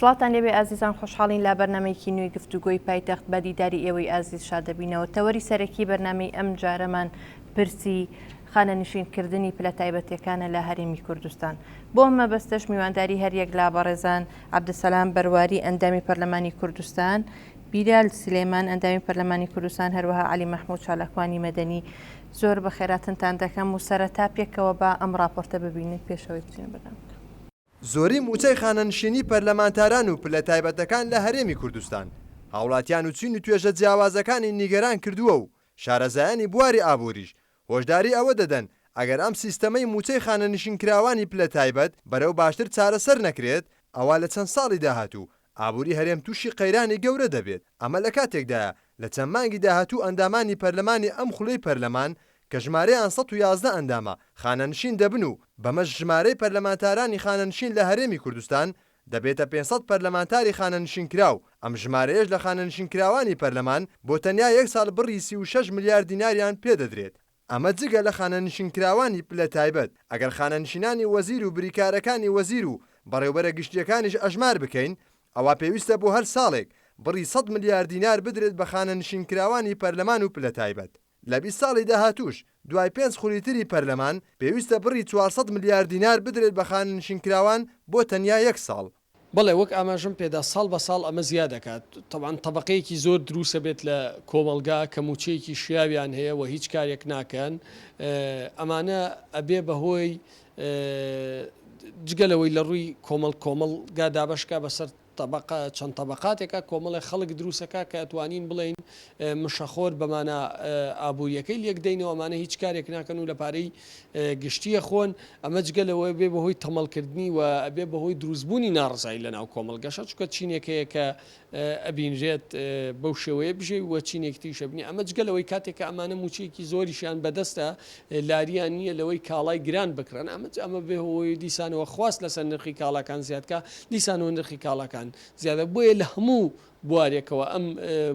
سڵاوتان لێبێ ئازیزان خۆشحاڵین لە بەرنامەیەکی نوێی گفتوگۆی پایتەخت بە دیداری ئێوەی ئازیز شاد دەبینەوە تەوەری سەرەکی بەرنامەی ئەم جارەمان پرسی خانەنشین کردنی پلە تایبەتیەکانە لە هەرێمی کوردستان بۆ ئەم مەبەستەش میوانداری هەریەک لە بەڕێزان عەبدولسەلام بەرواری ئەندامی پەرلەمانی کوردستان بیلال سلێمان ئەندامی پەرلەمانی کوردستان هەروەها عەلی مەحمود چالاکوانی مەدەنی زۆر بەخێراتنتان دەکەم و سەرەتا پێکەوە با ئەم ڕاپۆرتە ببینین پێشەوەی بچینە بەرنامەکە. زۆری مووچەی خانەنشینی پەرلەمانتاران و پلە تایبەتەکان لە هەرێمی کوردستان، هاوڵاتیان و چین و توێژە جیاوازەکانی نیگەران کردووە و شارەزایانی بواری ئابووریش هۆشداری ئەوە دەدەن ئەگەر ئەم سیستەمەی مووچەی خانەنشینکراوانی پلە تایبەت بەرەو باشتر چارەسەر نەکرێت ئەوا لە چەند ساڵی داهاتوو ئابووری هەرێم تووشی قەیرانی گەورە دەبێت، ئەمە لە کاتێکدایە لە چەند مانگی داهاتوو ئەندامانی پەرلەمانی ئەم خولەی پەرلەمان کە ژمارەیان 111 ئەندامە خانەنشین دەبن و بەمەش ژمارەی پەرلەمانتارانی خانەنشین لە هەرێمی کوردستان دەبێتە 500 پەرلەمانتاری خانەنشینکراو، ئەم ژمارەیەش لە خانەنشینکراوانی پەرلەمان بۆ تەنیا یەک ساڵ بڕی 36 ملیار دیناریان پێدەدرێت. ئەمە جگە لە خانەنشینکراوانی پلە تایبەت، ئەگەر خانەنشینانی وەزیر و بریکارەکانی وەزیر و بەڕێوبەرە گشتییەکانیش ئەژمار بکەین، ئەوا پێویستە بۆ هەر ساڵێک بڕی سەد ملیار دینار بدرێت بە خانەنشینکراوانی پەرلەمان و پلە تایبەت. لە 20 ساڵی داهاتووش دوای پێنج خولی تری پەرلەمان، پێویستە بڕی 400 ملیار دینار بدرێت بە خانەنشینکراوان بۆ تەنیا یەک ساڵ. بەڵێ وەک ئاماژەم پێدا ساڵ بە ساڵ ئەمە زیاد ئەکات، تەبعەن تەبەقەیەکی زۆر دروست ئەبێت لە کۆمەڵگا کە مووچەیەکی شیاویان هەیە و هیچ کارێک ناکەن، ئەمانە ئەبێ بە هۆی جگە لەوەی لە ڕووی کۆمەڵ کۆمەڵگا دابەشکا بەسەر تەبەقە چەند تەبەقاتێکا کۆمەڵێ خەڵک دروست ئەکا کە ئەتوانین بڵێین مشەخۆر بە مانا ئابووریەکەی لێک دەینەوە ئەمانە هیچ کارێک ناکەن و لە پارەی گشتی ئەخۆن، ئەمە جگە لەوەی ئەبێ بەهۆی تەمەڵکردنی و ئەبێ بەهۆی دروستبوونی ناڕەزایی لەناو کۆمەڵگەشا، چونکە چینێک هەیە کە ئەبینرێت بەو شێوەیە بژێوی و چینێکی تریش ئەبینی، ئەمە جگە لەوەی کاتێک کە ئەمانە مووچەیەکی زۆریشیان بەدەستە لاریان نییە لەوەی کاڵای گران بکڕن، ئەمە ئەمە بێ هۆی دیسانەوە خواست لەسەر نرخی کاڵاکان زیاد کا، دیسانەوە نرخی کاڵاکان زیادە، بۆیە لە هەموو بوارێکەوە ئەم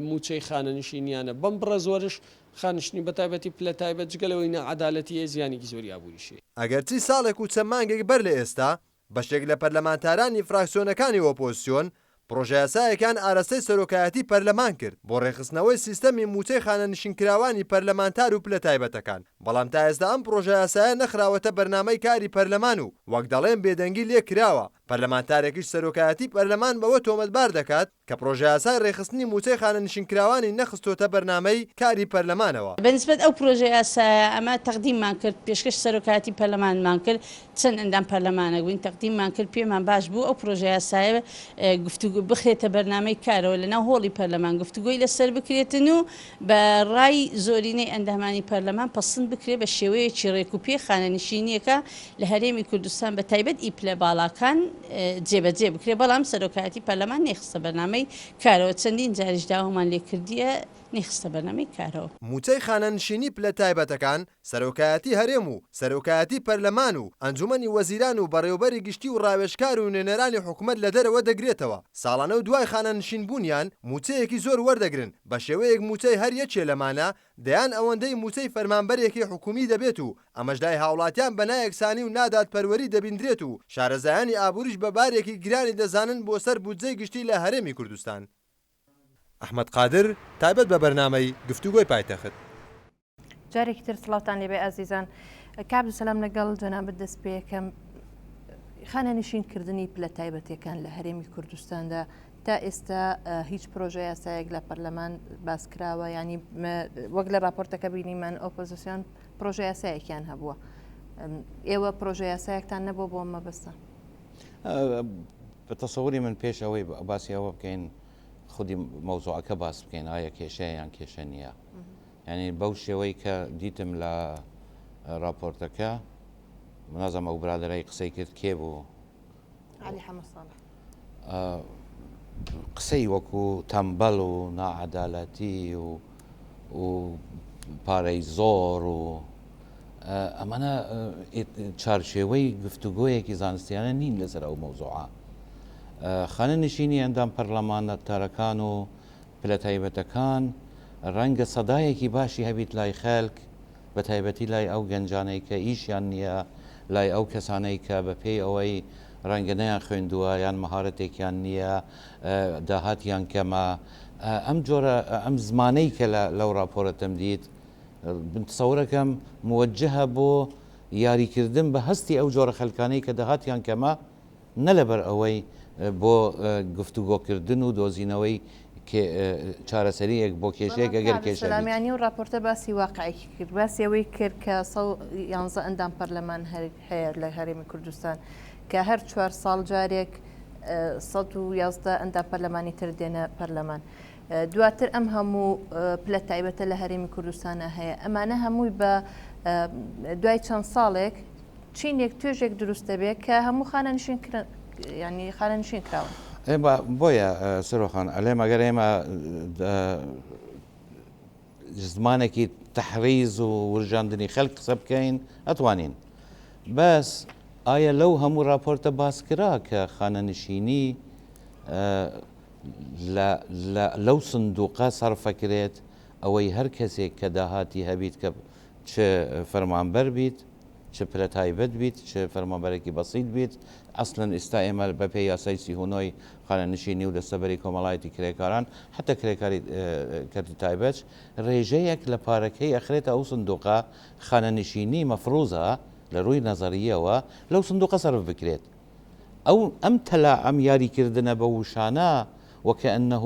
مووچەی خانەنشینیانە بەم بڕە زۆرش خانشنی بەتایبەتی پلە تایبەت جگە لەوەی ناعەدالەتی هەیە زیانێکی زۆری ئابووریشی هەیە. ئەگەرچی ساڵێک و چەند مانگێک بەر لە ئێستا بەشێک لە پەرلەمانتارانی فراکسیۆنەکانی ئۆپۆزسیۆن پڕۆژەیاسایەکیان ئاراستەی سەرۆکایەتی پەرلەمان کرد بۆ ڕێکخستنەوەی سیستەمی مووچەی خانەنشینکراوانی پەرلەمانتار و پلە تایبەتەکان، بەڵام تا ئێستا ئەم پڕۆژەیاسایە نەخراوەتە بەرنامەی کاری پەرلەمان و وەک دەڵێن بێدەنگی لێ کراوە، پەرلەمانتارێکیش سەرۆکایەتی پەرلەمان بەوە تۆمەتبار دەکات کە پڕۆژەیاسای ڕێکخستنی مووچەی خانەنشینکراوانی نەخستۆتە بەرنامەی کاری پەرلەمانەوە. بە نیسبەت ئەو پرۆژەیاسایە ئەمە تەقدیممان کرد، پێشکەش سەرۆکایەتی پەرلەمانمان کرد، چەند ئەندام پەرلەمانێک بووین تەقدیممان کرد، پێمان باش بوو ئەو پرۆژەیاسایە گفتوگۆ بخرێتە بەرنامەی کارەوە لەناو هۆڵی پەرلەمان گفتوگۆی لەسەر بکرێتن و بە ڕای زۆرینەی ئەندامانی پەرلەمان پەسند بکرێت بە شێوەیەکی ڕێکوپێک خانەنشینییەکە لە هەرێمی کوردستان بە تایبەت ئی پلە باڵاکان جێبەجێ بکرێت، بەڵام سەرۆکایەتی پەرلەمان نەیخستە بەرنامەی کارەوە، چەندین جاریش داوامان لێکردیە نەیخستە بەرنامەی کارەوە. مووچەی خانەنشینی پلە تایبەتەکان، سەرۆکایەتی هەرێم و سەرۆکایەتی پەرلەمان و ئەنجومەنی وەزیران و بەڕێوەبەری گشتی و ڕاوێژکار و نوێنەرانی حکومەت لە دەرەوە دەگرێتەوە، ساڵانە و دوای خانەنشینبوونیان مووچەیەکی زۆر وەردەگرن، بەشێوەیەک مووچەی هەر یەکێ لەمانە دەیان ئەوەندەی مووچەی فەرمانبەرێکی حکومی دەبێت و ئەمەش لای هاوڵاتیان بە نایەکسانی و نادادپەروەری دەبیندرێت و شارەزایانی ئابوریش بە بارێکی گرانی دەزانن بۆ سەر بودجەی گشتی لە هەرێمی کوردستان. ئەحمەد قادر، تایبەت بە بەرنامەی گفتوگۆی پایتەخت. جارێکی تر سڵاوتان لێبێ ئازیزان. کاک عەبدولسەلام لەگەڵ جەنابت دەست پێکەم. خانەنشین کردنی پلە تایبەتەکان لە هەرێمی کوردستاندا تا ئێستا هیچ پرۆژە یاسایەک لە پەرلەمان باس کراوە ینی وەک لە راپۆرتەکە بینیمان ئۆپۆزیسیۆن پرۆژە یاسایەکیان هەبووە ئێوە پرۆژە یاسایەکتان نەبوو بۆ مەبەستە بە تەسەوری من پێش ئەوەی باسی ئەوە بکەین خودی مەوزوعەکە باس بکەین ئایا کێشەیە یان کێشە نییە یعنی بەو شێوەی کە دیتم لە راپۆرتەکە نازم ئەو برادەرای قسەی کرد کێ بوو عەلی حەمە ساڵح. قسەی وەکو تەمبەڵ و ناعەدالەتی و و پارەی زۆر و ئەمانە چارچێوەی گفتوگۆیەکی زانستیانە نین لەسەر ئەو مەوزوعە. خانە نشینی ئەندام پەرلەمانتارەکان و پلە تایبەتەکان ڕەنگە سەدایەکی باشی هەبیت لای خەلک بەتایبەتی لای ئەو گەنجانەی کە ئیشیان نییە، لای ئەو کەسانەی کە بەپێی ئەوەی. ڕەنگە نەیان خوێندووە یان مەهارەتێکیان نییە داهاتیان کەمە ئەم جۆرە ئەم زمانەی کە لەو ڕاپۆرەتەم دیت من تەسەورەکەم موەجەهە بۆ یاریکردن بە هەستی ئەو جۆرە خەلکانەی کە داهاتیان کەمە نە لەبەر ئەوەی بۆ گفتوگۆکردن و دۆزینەوەی چارەسەرییەک بۆ کێشەیەک ئەگەر کێشە بێت. سەلام یانی ئەو ڕاپۆرتە باسی واقعێکی کرد، باسی ئەوەی کرد کە 111 ئەندام پەرلەمان هەیە لە هەرێمی کوردستان کە هەر چوار ساڵ جارێک 111 ئەندام پەرلەمانی تر دێنە پەرلەمان. دواتر ئەم هەموو پلە تایبەتە لە هەرێمی کوردستانە هەیە ئەمانە هەمووی بە دوای چەند ساڵێک چینێک توێژێک دروست دەبێت کە هەموو خانەنشین ینی خانەنشین کراون. بۆیە سەرۆخان ئەلێم ئەگەر ئێمە زمانێکی تەحریز و ورژاندنی خەلک قسە بکەین ئەتوانین بەس ئایا لەو هەموو راپۆرتە باس کرا کە خانەنشینی لەو سندوقە سەرفەکرێت ئەوەی هەر کەسێک کە داهاتی هەبیت کە چ فەرمانبەر بیت چ پلە تایبەت بیت چ فەرمانبەرێکی بەسیت بیت ئەسلەن ئیستا ئێمە بە پێی یاسای سیهونۆی خانەنشینی و دەستەبەری کۆمەڵایەتی کرێکاران حتا کرێکاری کەرتی تایبەت ڕێژەیەک لە پارەکەی ئەخرێتە ئەو سندوقە خانەنشینی مەفروزە لە ڕووی نەزەرییەوە لەو سندوقە سەرف بکرێت ئەو ئەم تەلا ئەم یاری کردنە بە وشانە وکأنه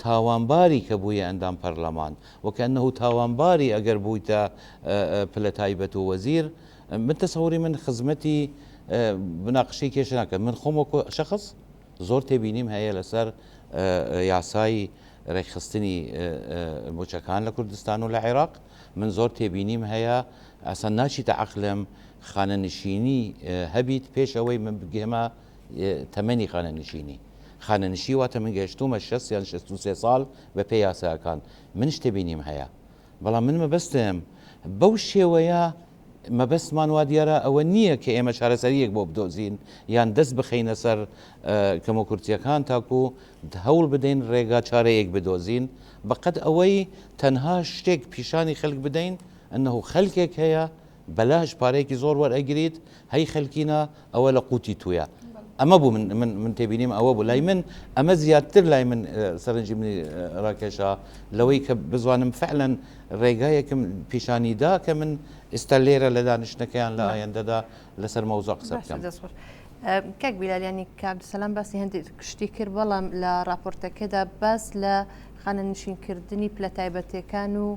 تاوانباری کە بوویە ئەندام پەرلەمان وکأنه تاوانباری ئەگەر بوویتە پلە تایبەت و وەزیر من تەسەوری من خزمەتی مناقشەی کێشە ناکەم من خۆم وەکو شخص زۆر تێبینیم هەیە لەسەر یاسای ڕێکخستنی موچەکان لە کوردستان و لە عێراق من زۆر تێبینیم هەیە ئەسەن ناچیتە عەقلم خانەنشینی هەبیت پێش ئەوەی من بگەمە تەمەنی خانەنشینی. خانەنشی واتە من گەشتوومە 60 یان 63 ساڵ بە پێی یاساکان منش تێبینیم هەیە بەڵام من مەبەستم بەو شێوەیە مەبەستمان وا دیارە ئەوە نییە کە ئێمە چارەسەریەک بۆ بدۆزین یان دەست بخەینە سەر کەموکورتیەکان تاکو هەوڵ بدەین ڕێگا چارەیەک بدۆزین بەقەد ئەوەی تەنها شتێک پیشانی خەلک بدەین ئەنه خەلکێک هەیە بەلاش پارەیەکی زۆر وەرئەگریت هەی خەلکینە ئەوە لە قوتی تویە ئەمە بوو من من من تێبینیم ئەوە بوو لای من ئەمە زیاتر لای من سەرنجی منی ڕاکێشا لەوەی کە بزانم فعلا ڕێگایەکم پیشانی دا کە من ئێستا لێرە لە دانیشتنەکەیان لە ئایندەدا لەسەر مەوزوع قسە بکەم. کاک بیلال یانی کاک عەبدولسەلام باسی هەندێک شتی کرد بەڵام لە راپۆرتەکەدا باس لە خانەنشینکردنی پلە تایبەتەکان و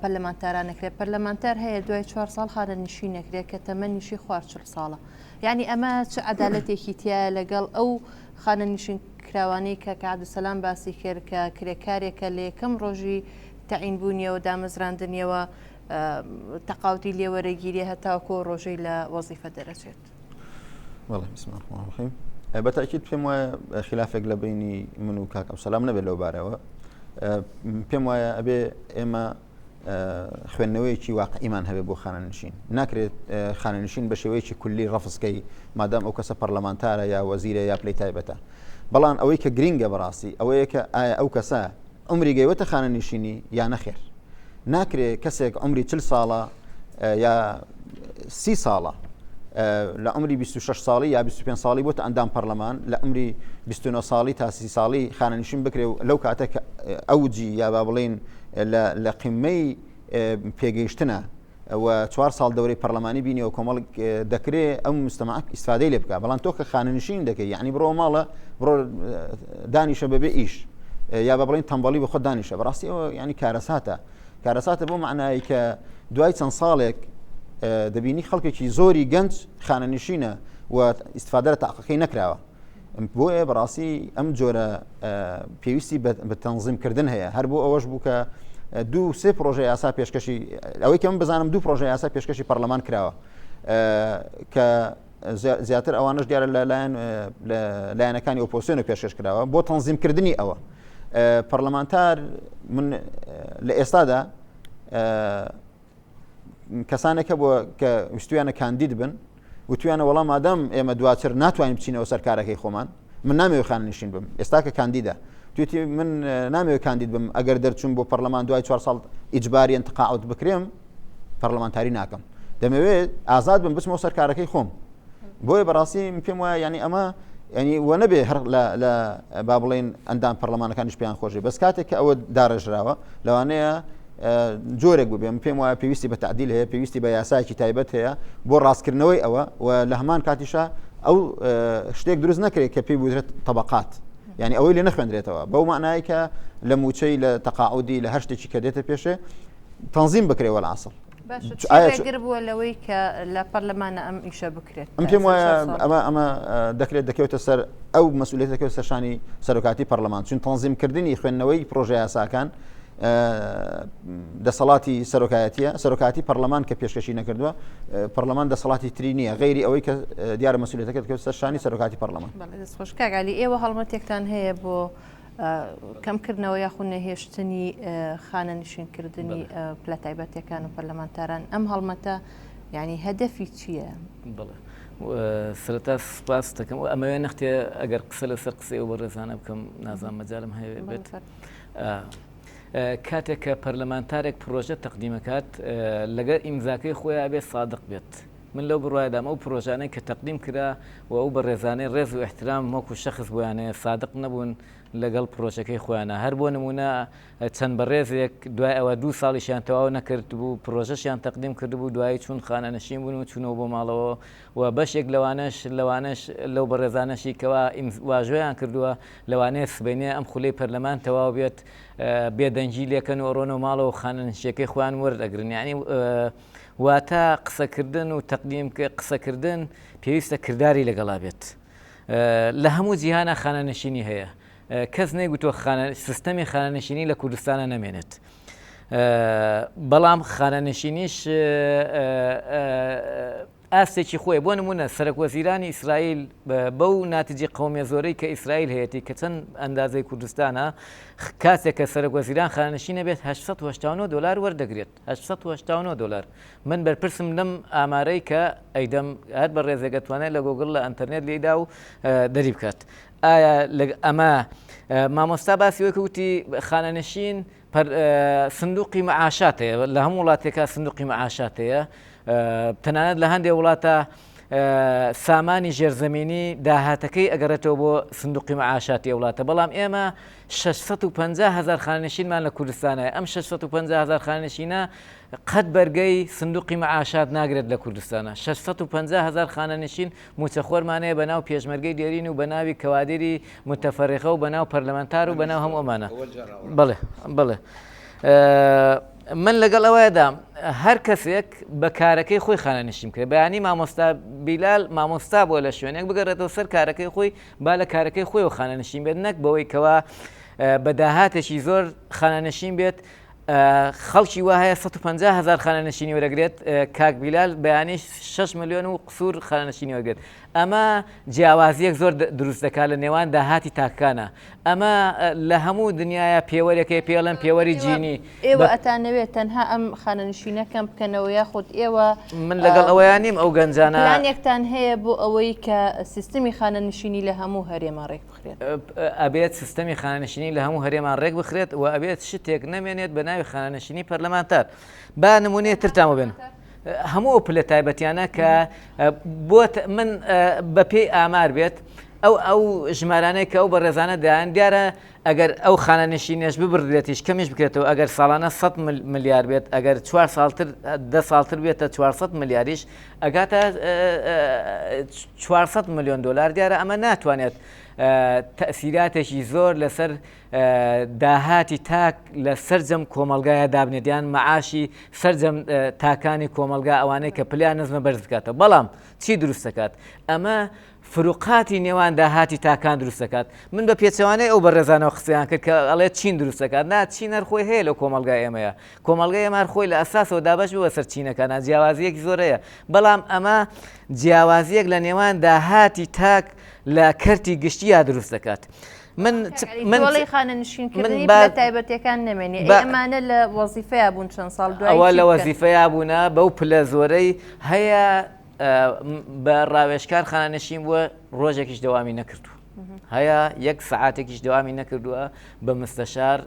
پەرلەمانتاران نەکرێت پەرلەمانتار هەیە دوای چوار ساڵ خانەنشین نەکرێت کە تەمەنیشی خوار چل ساڵە یعنی ئەمە چ عەدالەتێکی تایە لەگەڵ ئەو خانەنشین کراوانەی کە کاک عەبدولسەلام باسی کرد کە کرێکارێکە لە یەکەم ڕۆژی تەعین بوونیەوە دامەزراندنیەوە تەقاوتی لێوەرەگیرێ هەتاکۆ ڕۆژەی لە وەزیفە دەرەچێت. بەڵێ بسم الله الرحمن الرحیم بە تاکید پێم وایە خلافێک لە بینی من و کاک عەبدولسەلام نەبێت لەو بارەوە پێم وایە ئەبێ ئێمە خوێندنەوەیەکی واقعیمان هەبێ بۆ خانەنشین ناکرێت خانەنشین بە شێوەیەکی کولی ڕەفزکەی مادام ئەو کەسە پەرلەمانتارە یا وەزیرە یا پلەی تایبەتە بەڵام ئەوەی کە گرینگە بەڕاستی ئەوەیە کە ئایا ئەو کەسە عومری گەیوەتە خانەنشینی یا نەخێر ناکرێ کەسێک عومری چل ساڵە یا سی ساڵە لە عمری 26 ساڵی یا 25 ساڵی بۆتە ئەندام پەرلەمان لە عمری 29 ساڵی تا سی ساڵی خانەنشین بکرێ و لەو کاتە کە ئەوجی یا با بڵین لە قیمەی پێگەیشتنە و چوار ساڵ دەورەی پەرلەمانی بینیەوە کۆمەڵ دەکرێ ئەم مستەماع ئیسفادەی لێ بکە بەڵام تۆ کە خانەنشین دەکەی یعنی بڕۆ ماڵە بڕۆ دانیشە بەبێ ئیش یا بە بڵین تەمبەڵی بە خۆت دانیشە بەڕاستی ئەوە ینی کارەساتە کارەساتە بۆ معنایی کە دوای چەند ساڵێک دەبینی خەڵکێکی زۆری گەنج خانەنشینە و ئیسفادە لە تاقەکەی نەکراوە بۆیە بەڕاستی ئەم جۆرە پێویستی بە تەنزیمکردن هەیە هەر بۆ ئەوەش بوو کە دوو سێ پرۆژە یاسا پێشکەشی ئەوەی کە من بزانم دوو پرۆژە یاسا پێشکەشی پەرلەمان کراوە کە زیاتر ئەوانش دیارە لەلایەن لایەنەکانی ئۆپۆسیۆن و پێشکەش کراوە بۆ تەنزیمکردنی ئەوە پەرلەمانتار من لە ئێستادا کەسانێک هەبووە کە ویستویانە کاندید بن وتویانە وەڵام مادەم ئێمە دواتر ناتوانین بچینەوە سەر کارەکەی خۆمان من نامەوێ خانەنشین بم ئێستا کە کاندیدە توێتی من نامەوێ کاندید بم ئەگەر دەرچوم بۆ پەرلەمان دوای چوار ساڵ ئیجباریان تقاعد بکرێم پەرلەمانتاری ناکەم دەمەوێت ئازاد بم بچمەوە سەر کارەکەی خۆم. بۆیە بەڕاستی من پێم وایە ینی ئەمە ینی وە نەبێ هەر لە با بڵێن ئەندام پەرلەمانەکانیش پێیان خۆشێ بەس کاتێک کە ئەوە داڕێژراوە لەوانەیە جۆرێک ببێ من پێم وایە پێویستی بە تعدیل هەیە پێویستی بە یاسایکی تایبەت هەیە بۆ ڕاستکردنەوەی ئەوە و لە هەمان کاتیشا ئەو شتێک دروست نەکرێت کە پێی بودرێت طبقات یعنی ئەوەی لێ نەخوێندرێتەوە بەو معنای کە لە موچەی لە تەقاعودی لە هەر شتێکی کە دێتە پێشێ تەنزیم بکرێ وەلعسڵ باشە چ ڕێگر بووە لەوەی کە لە پەرلەمانە ئەم ئیشە بکرێت؟ ئەم پێم وایە ئەمە ئەمە دەکرێت دەکەوێتە سەر ئەو مەسئولیەت دەکەوێت سەر شانی سەرۆکاتی پەرلەمان چون تەنزیمکردنی خوێندنەوەی پرۆژە یاساکان دەسەڵاتی سەرۆکایەتیە سەرۆکاتی پەرلەمان کە پێشکەشی نەکردووە پەرلەمان دەسەڵاتی تری نییە غیری ئەوەی کە دیارە مەسئولیەتەکە دەکەوێت سەر شانی سەرۆکاتی پەرلەمان. دەستخۆش کاک عەلی ئێوە هەڵمەتێکتان هەیە بۆ کەمکردنەوە یاخود نەهێشتنی خانەنشینکردنی پلە تایبەتەکان و پەرلەمانتاران ئەم هەڵمەتە یعنی هەدەفی چییە؟ بەڵێ سەرەتا سپاس دەکەم و ئەمەوێ نەختێ ئەگەر قسە لەسەر قسەی و بەڕێزانە بکەم نازان مەجالم هەیە بێت. کاتێک کە پەرلەمانتارێک پرۆژە تەقدیمەکات لەگەر ئیمزاکەی خۆیان بێت سادق بێت من لەو بڕوایەدام ئەو پرۆژانەی کە تەقدیم کرا و ئەو بەڕێزانەی ڕێز و ئیحترام وەکو شەخس بۆیان هەیە سادق نەبوون لەگەڵ پرۆژەکەی خۆیانا هەر بۆ نموونە چەند بەڕێزێک دوای ئەوە دوو ساڵیشیان تەواو نەکردبوو پرۆژەشیان تەقدیم کردبوو دوایی چوون خانەنشین بوون و چوونەوە بۆ ماڵەوە و بەشێک لەوانەش لەوانەش لەو بەڕێزانەشی کەوا واژۆیان کردووە لەوانەیە سبەینێ ئەم خولەی پەرلەمان تەواو بێت بێدەنگی لێکەن و ئەڕۆنەوە ماڵەوە خانەنشیەکەی خۆیان وەردەگرن یعنی واتە قسەکردن و تەقدیم قسەکردن پێویستە کرداری لەگەڵا بێت. لە هەموو جیهانا خانەنشینی هەیە. کەس نەیگوتووە خانە سیستەمی خانەنشینی لە کوردستانە نەمێنێت. بەڵام خانەنشینیش ئاستێکی خۆی بۆ نمونە سەرەک وەزیرانی ئیسرائیل بەو ناتجی قومیە زۆرەی کە ئیسرائیل هەیەی کە چەند ئەندازەی کوردستانە کاتێک کە سەرەک وەزیران خانەنشینە بێت 1970 دلار وەردەگرێت. 889 دۆلار من بەرپرسم لەم ئامارەی کە ئەیدەم هەر بەڕێزێک ئەتوانێت لە گۆگڵ لە ئەنتەرنێت لێیدا و دەری بکات ئایا ئەمە مامۆستا باسی وەک وتی خانەنشین سندوقی معاشات هەیە لە هەموو وڵاتێکا سندوقی معاشات هەیە تەنانەت لە هەندێک وڵاتە سامانی ژێرزەمینی داهاتەکەی ئەگەڕێتەوە بۆ سندوقی معاشاتی وڵاتە بەڵام ئێمە 650 هزار خانەنشینمان لە کوردستانە ئەم 650 هزار خانەنشینە قەت بەرگەی سندوقی معاشات ناگرێت لە کوردستانە 650 هزار خانەنشین موچەخۆرمان هەیە بە ناو پێشمەرگەی دێرین و بە ناوی کەوادری متەفەرقە و بە ناو پەرلەمانتار و بە ناو هەموو ئەمانە بەڵێ بەڵێ من لەگەڵ ئەوەدام هەر کەسێک بە کارەکەی خۆی خانەنشین بکرێت بەیانی مامۆستا بیلال مامۆستا بووە لە شوێنێک بگەڕێتەوە سەر کارەکەی خۆی با لە کارەکەی خۆیەوە خانەنشین بێت نەک بەوەی کەوا بە داهاتێکی زۆر خانەنشین بێت خەڵکی وا هەیە 150 هزار خانەنشینی وەرەگرێت کاک بیلال بەیانی 6 میلیۆن و قسوور خانەنشینی وەرگێت ئەمە جیاوازیەک زۆر دروست دەکات لە نێوان داهاتی تاکانە ئەمە لە هەموو دنیاە پێوەرەکەی پێڵێن پێوەری جینی ئێوە ئەتانەوێت تەنها ئەم خانەنشینە کەم بکەنەوە یاخود ئێوە من لەگەڵ ئەوەیان نیم ئەو گەنجانە پلانێکتان هەیە بۆ ئەوەی کە سیستمی خانەنشینی لە هەموو هەرێما ڕێک بخرێت؟ ئەبێت سیستەمی خانەنشینی لە هەموو هەرێمان ڕێک بخرێت و ئەبێت شتێک نەمێنێت بە ناوی خانەنشینی پەرلەمانتار. با نمونەیە ترتان بۆ بێنم. هەموو ئەو پلە تایبەتیانە کە بۆت من بە پێی ئامار بێت ئەو ئەو ژمارانەی کە ئەو بەڕێزانە دایان دیارە ئەگەر ئەو خانەنشینیەش ببڕدرێتیش کەمیش بکرێتەوە ئەگەر ساڵانە 100 ملیار بێت ئەگەر چوار ساڵتر دە ساڵتر بێتە 400 ملیاریش ئەگاتە 400 ملیۆن دلار دیارە ئەمە ناتوانێت تەسیراتێکی زۆر لەسەر داهاتی تاک لە سەرجەم کۆمەلگایە دابنێت یان معاشی سەرجەم تاکانی کۆمەلگا ئەوانەی کە پلیان نزمە بەرز بکاتەوە بەڵام چی دروست دەکات ئەمە فروقاتی نێوان داهاتی تاکان دروست دەکات من بە پێچەوانەی ئەو بەڕێزانەوە قسەیان کرد کە ئەڵێ چین دروست دەکات نا چین هەر خۆی هەیە لە کۆمەڵگای ئێمەیە کۆمەڵگای ئێمە هەر خۆی لە ئەساسەوە دابەش بووە سەر چینەکانە جیاوازییەکی زۆر هەیە بەڵام ئەمە جیاوازییەک لە نێوان داهاتی تاک لە کەرتی گشتییا دروست دەکات من من تۆڵەی خانەنشینکردنی پلە تایبەتیەکان نەمێنێ ئەی ئەمانە لە وەزیفەیا بوون چەند ساڵ دوای ئەوە لە وەزیفەیا بوونە بەو پلە زۆرەی هەیە بە ڕاوێژکار خانەنشین بووە ڕۆژێکیش دەوامی نەکردووە. هەیە یەک سەعاتێکیش دەوامی نەکردووە بە مستەشار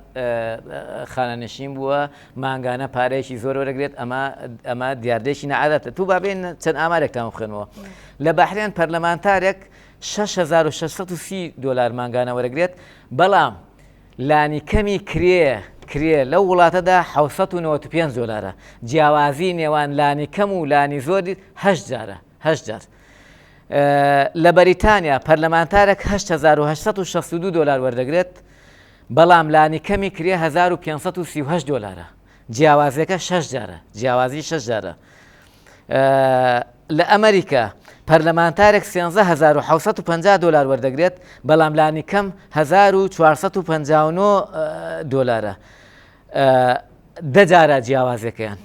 خانەنشین بووە مانگانە پارەیەکی زۆر وەرەگرێت ئەمە ئەمە دیاردەیەکی نەعادەتە تو بابێن چەند ئامارێکتان بخوێنەوە لە بەحرێن پەرلەمانتارێک 6630 دلار مانگانە وەرەگرێت بەڵام لانیکەمی کرێ کرێ لەو وڵاتەدا 695 دلارە جیاوازی نێوان لانیکەم و لانی زۆری هەشت جارە هەشت جار لە بەریتانیا پەرلەمانتارێک 8862 دلار وەردەگرێت بەڵام لانیکەمی کرێ 1538 دلارە جیاوازیەکە شش جارە جیاوازی شش جارە لە ئەمریکا پەرلەمانتارێک 13750 دلار وەردەگرێت بەڵام لانیکەم 1459 دلارە دە جارە جیاوازەکەیان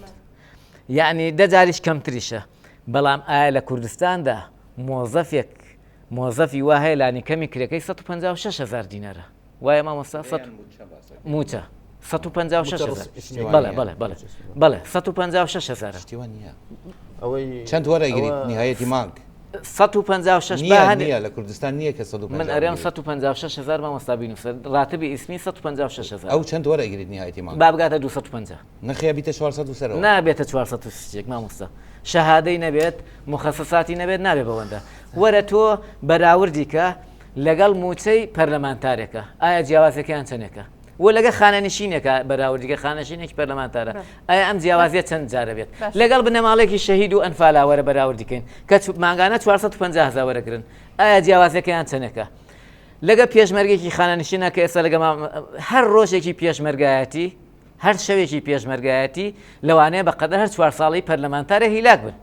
یعنی دە جاریش کەمتریشە بەڵام ئایا لە کوردستاندا مۆزەفێک مۆزەفی وا هەیە لانی کەمی کرێکەی 156 هزار دینارە وایە مامۆستا موچە 156 بەڵێ بەڵێ بەڵێ بەڵێ 156 هزار چەند وەرەگریت نهایەتی مانگ 156 نییە لە کوردستان نییە کە من ئەرێم 156 هزار مامۆستا بینوسەر ڕاتبی ئیسمی 156 هزار ئەو چەند وەرەگریت نهایەتی مانگ با بگاتە 250 نەخێ بیتە 400 و سەرەوە نابێتە 400 و شتێک مامۆستا شەهادەی نەبێت مخەسەساتی نەبێت نابێت بەوەندە وەرە تۆ بەراوردی کە لەگەڵ موچەی پەرلەمانتارێکە ئایا جیاوازەکەیان چەندێکە و لەگە خانەنشینێکە بەراوردیکە خانەشینێکی پەرلەمانتارە ئایا ئەم جیاوازیە چەند جارە بێت لەگەڵ بنەماڵێکی شەهید و ئەنفالا وەرە بەراوردیکەین کە مانگانە 450 هزار وەرەگرن ئایا جیاوازەکەیان چەندێکە لەگە پێشمەرگێکی خانەنشینە کە ئێستا لەگە هەر ڕۆژێکی پێشمەرگایەتی هەر شەوێکی پێشمەرگایەتی لەوانەیە بە قەدەر هەر چوار ساڵی پەرلەمانتارە هیلاک بن.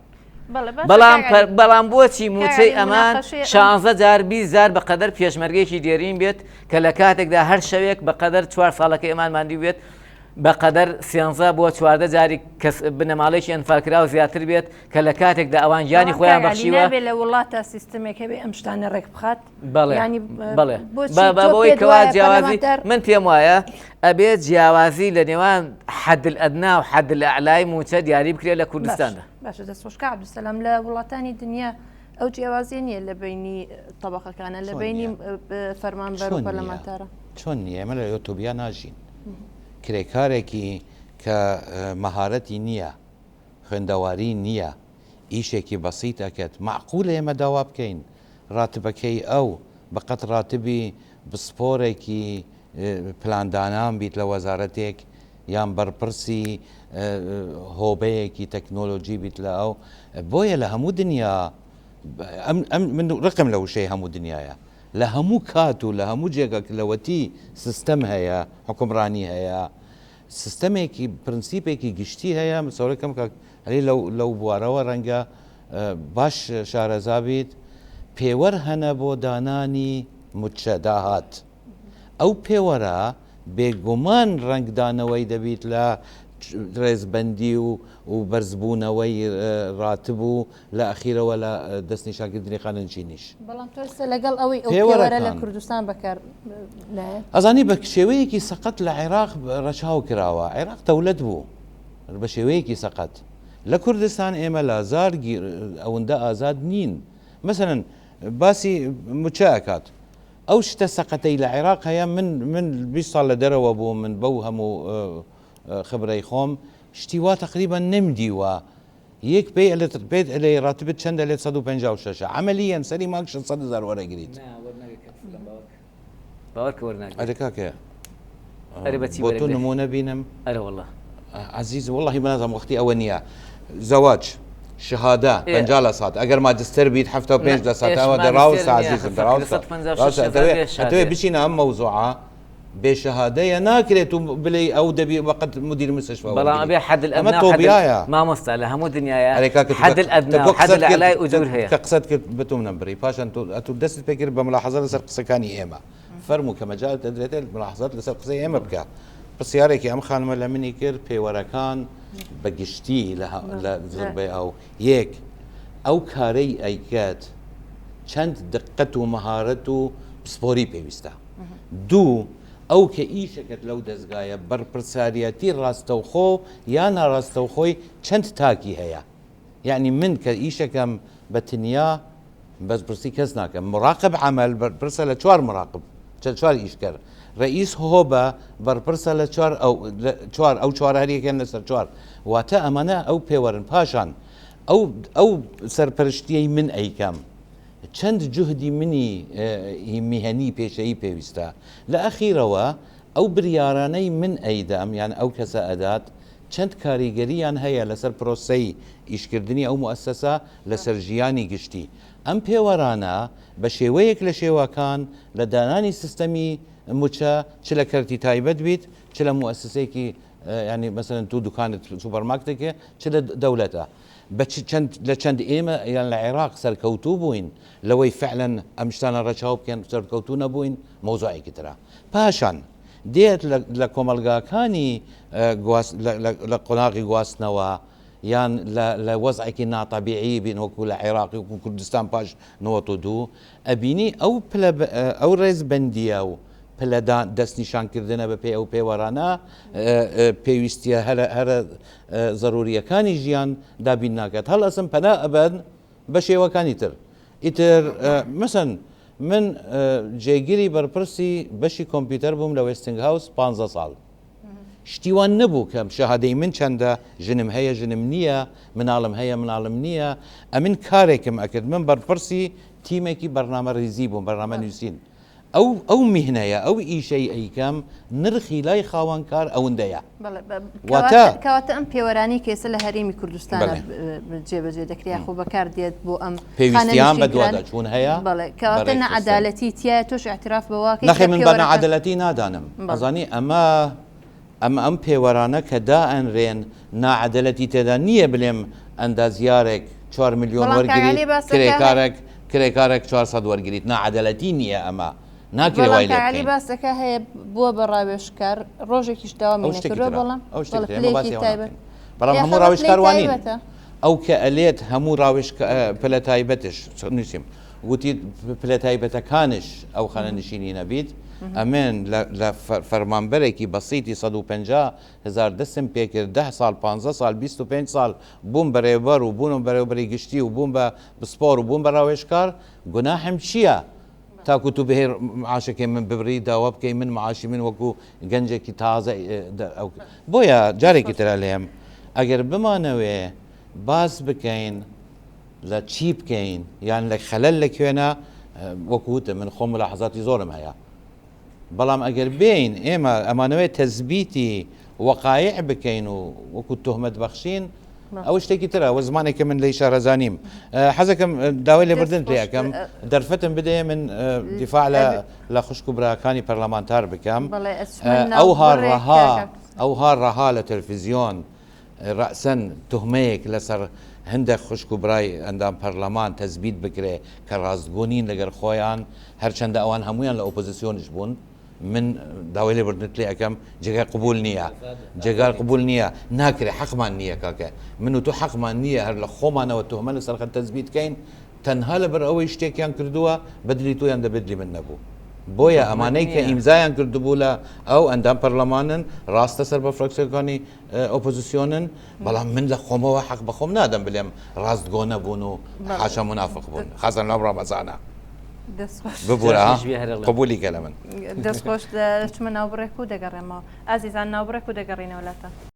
بەڵام بەڵام بۆچی موچەی ئەمان شانزە جار 20 جار بە قەدەر پێشمەرگێکی دێرین بێت کە لە کاتێکدا هەر شەوێک بە قەدەر چوار ساڵەکە ئێمان ماندی بێت بە قەدەر سێنزە بۆ چواردە جاری کەس بنەماڵێکی ئەنفالکراو زیاتر بێت کە لە کاتێکدا ئەوان گیانی خۆیان بەخشیوە لە وڵاتە سیستمێک هەبێ ئەم شتانە ڕێک بخات بەڵێ بەڵێ بەوەی کەوا جیاوازی من پێم وایە ئەبێ جیاوازی لە نێوان حد الأدنى و حد الأعلى ی موچە دیاری بکرێت لە کوردستاندا باشە دەست خۆش کاک عەبدولسەلام لە وڵاتانی دنیا ئەو جیاوازیە نییە لە بینی تەبقەکانە لە بینی فەرمانبەر و پەرلەمانتارە چۆن نییە ئێمە لە یۆتۆبیا ناژین کرێکارێکی کە مەهارەتی نییە خوێندەواری نییە ئیشێکی بەسیت ئەکەت مەعقولە ئێمە داوا بکەین ڕاتبەکەی ئەو بەقەد ڕاتبی پسپۆرێکی پلاندانان بیت لە وەزارەتێک یان بەرپرسی هۆبەیەکی تەکنۆلۆجی بیت لە ئەو بۆیە لە هەموو دنیا ئەم من ڕقم لە وشەی هەموو دنیاە لە هەموو کات و لە هەموو جێگەک لەوەتی سیستەم هەیە حکومڕانی هەیە سیستەمێکی پرنسیپێکی گشتی هەیە مسەورەکەم کاک عەلی لەو لەو بوارەوە ڕەنگە باش شارەزا بیت پێوەر هەنە بۆ دانانی موچە داهات ئەو پێوەرە بێگومان ڕەنگدانەوەی دەبیت لە ڕێزبەندی و و بەرزبوونەوەی ڕاتب و لە ئەخیرەوە لە دەستنیشانکردنی خانەنشینیش. بەڵام تۆ ئێستا لەگەڵ ئەوەی ئەو پێوەرە لە کوردستان بەکار نایەت؟ ئەزانی بە شێوەیەکی سەقەت لە عێراق ڕەچاو کراوە، عێراق دەولەت بوو بە شێوەیەکی سەقەت. لە کوردستان ئێمە لازار ئەوەندە ئازاد نین. مەسەلەن باسی موچە ئەکات. ئەو شتە سەقەتەی لە عێراق هەیە من من 20 ساڵ لە دەرەوە بووم من بەو هەموو خبرەی خۆم شتی وا تەقریبەن نەمدیوە یەک پێی ئەلێت پێت ئەلێی ڕاتبت چەندە لێت 156 عەمەلیەن سەری مانگ 600 هەزار وەرەگریت نا وەرناگرێت کە فلان باوەڕ کە باوەڕ کە وەرناگرێت ئەرێ کاکە ئەرێ بە چی بۆ تۆ وەرەگرێت نموونە بینم ئەرێ وەڵا عەزیز وەڵاهی من نازانم وەختی ئەوە نییە زەواج شهادە ئێ 50 لە سات ئەگەر ماجستەر بیت 75 نا لە سات ئێش ئەوە ماجستێر دەڕاوستە نییە عەزیزم فەقیرە دەڕاوستە 156 ڕاستە هەزار ئەتەوێ بێ ئەتەوێ شهادەیە بچینە ئەم مەوزوعە بێ شەهادەیە ناکرێت و بلێی ئەو دەبی بەقەد مدیر مستشفا بەڵام وەرگری ئەبێ حد ئەمە الادنا و حد تۆبیایە مامۆستا لە هەموو دنیایا ئەرێ کاکە تۆ حد کە الادنا تۆ و حد قسەت کرد الاعلای ئوجور هەیە کە قسەت کرد بتوم نەمبڕی پاشان تۆ ئەتوو دەستت پێ کرد بە ملاحەزە لەسەر قسەکانی ئێمە فەرموو کە مەجالت دەدرێتێ ملاحەزات لەسەر قسەی ئێمە بکە پرسیارێکی ئەم خانمە لە منی کرد پێوەرەکان بە گشتی لە لە زۆربەی ئەو یەک ئەو کارەی ئەیکات چەند دقەت و مەهارەت و پسپۆری پێویستە دوو، ئەو کە ئیشەکەت لەو دەزگایە بەرپرساریەتی ڕاستەوخۆ یا ناڕاستەوخۆی چەند تاکی هەیە؟ یەعنی من کە ئیشەکەم بە تنیا بەرپرسی کەس ناکەم مراقب عمل بەرپرسە لە چوار مراقب چوار ئیشکەر رئیس هۆبە بەرپرسە لە چوار ئەو چوار ئەو چوار هەریەکیان لەسەر چوار واتە ئەمانە ئەو پێوەرن پاشان ئەو ئەو سەرپەرشتیەی من ئەیکەم چەند جوهدی منی میهەنی پێشەیی پێویستە لە ئەخیرەوە ئەو بریارانەی من ئەیدەم یان ئەو کەسە ئەدات چەند کاریگەریان هەیە لەسەر پرۆسەی ئیشکردنی ئەو موئەسەسە لەسەر ژیانی گشتی. ئەم پێوەرانە بە شێوەیەک لە شێوەکان لە دانانی سیستەمی موچە چ لە کەرتی تایبەت بیت چ لە موئەسەسەیەکی یانی مەسەلەن تو دوکانت سوپەرمارکتێک هەیە چ لە دەولەتە بە چ چەند لە چەند ئێمە یان لە عێراق سەرکەوتوو بووین لەوەی فعلەن ئەم شتانە ڕەچاو بکەن سەرکەوتوو نەبووین مەوزوعێکی ترە پاشان دێت لە کۆمەڵگاکانی لە قۆناغی گواستنەوە یان لە وەزعێکی ناتەبیعی بین وەکو لە عێراقی وەکو کوردستان پاش 92 ئەبینی ئەو پلە ئەو ڕێزبەندیە و پلەدان دەستنیشانکردنە بە پێی ئەو پێوەرانە پێویستیە هەرە هەرە زەروریەکانی ژیان دابین ناکات هەڵئەسن پەنا ئەبەن بە شێوەکانی تر ئیتر مەسەن من جێگری بەرپرسی بەشی کۆمپیوتەر بووم لە وێستنگ هاوس 15 ساڵ شتی وان نەبوو کە شەهادەی من چەندە ژنم هەیە ژنم نییە مناڵم هەیە مناڵم نییە ئەمن کارێکم ئەکرد من بەرپرسی تیمێکی بەرنامە ریزی بووم بەرنامە نووسین ئەو ئەو میهنەیە ئەو ئیشەی ئەیکەم نرخی لای خاوەن کار ئەوندەیە. بەڵێ واتە کەواتە ئەم پێوەرانەی کە ئێستا لە هەرێمی کوردستان جێبەجێ دەکرێت یاخۆ بەکار دێت بۆ ئەم پێویستیان بە دواداچوون هەیە بەڵێ کەواتە نەعەدالەتی تیایە تۆش ئیعتراف بەوە ئەکەی نەخێر من بە نەعەدالەتی نادانم ئەزانی ئەمە ئەم ئەم پێوەرانە کە دائەنرێن ناعەدەلەتی تێدا نییە بلێم ئەندازیارێک چوار ملیۆن وەرگریت کرێکارێک کرێکارێک 400 وەرگریت ناعەدەلەتی نییە ئەمە ناکرێ وای لێ بکەین. باسەکە هەیە بووە بە ڕاوێژکار ڕۆژێکیش داوامی نەکردووە بەڵام ئەو شتێکی ترە ئێمە باسی ئەوە ناکەین بەڵام هەموو ڕاوێژکار وانین ئەو کە ئەلێت هەموو ڕاوێژ پلە تایبەتش نووسیم وتی پلە تایبەتەکانش ئەو خانەنشینی نەبیت ئەمن لە فەرمانبەرێکی بەسیتی 150 هزار دەستم پێکرد ده ساڵ 15 ساڵ 25 ساڵ بووم بەرێوبەر و بوونم بەرێوبەری گشتی و بووم بە پسپۆر و بووم بە ڕاوێژکار گوناحم چییە؟ تاکو تو بهێ معاشەکەی من ببری داوا بکەی من معاشی من وەکو گەنجێکی تازە بۆیە جارێکی ترە لێم ئەگەر بمانەوێ باس بکەین لە چی بکەین یان لە خەلەل لە کوێنە وەکو وتم من خۆم ملاحەزاتی زۆرم هەیە بەڵام ئەگەر بێین ئێمە ئەمانەوێت تەزبیتی وەقایع بکەین و وەکو تۆهمەت بەخشین ئەوە شتێکی ترە وە زمانێکە من لی شارەزانیم حەزەکەم داوای لێبوردن پێ ئەەکەم دەرفەتم بدەیە من دیفاع لە لە خوشک و براکانی پەرلەمانتار بکەم ئەو هاڕەها ئەو هاڕەها لە تەلفزیۆن ڕەئسەن توهمەیەک لەسەر هەندێک خوشک و برای ئەندام پەرلەمان تەزبیت بکرێ کە ڕاستگۆ نین لەگەر خۆیان، هەرچەندە ئەوان هەموویان لە ئۆپۆزسیۆنیش بوون، من داوای لێبوردنت لێ ئەکەم جێگای قبوول نییە، جێگای قبوول نییە، ناکرێ حەقمان نییە کاکە من و تۆ حەقمان نییە هەر لە خۆمانەوە توهمە لەسەر خەت تەزبیت کەین تەنها لەبەر ئەوەی شتێکیان کردووە بەدلی تۆ یان دەبدلی من نەبوو. بۆیە ئەمانەی کە ئیمزایان کردبوو لە ئەو ئەندام پەرلەمانن ڕاستە سەر بە فراکسیۆنەکانی ئۆپۆزیسیۆنن بەڵام من لە خۆمەوە حەق بە خۆم نادەم بلێم ڕاستگۆ نەبوون و حاشا منافق بوون خازن لەم ڕەمەزانە ببورە قبولی کە لە من دەستخۆش دەچمە ناوبڕێک و دەگەڕێمەوە ئازیزان ناوبڕێک و دەگەڕینەوە لاتان.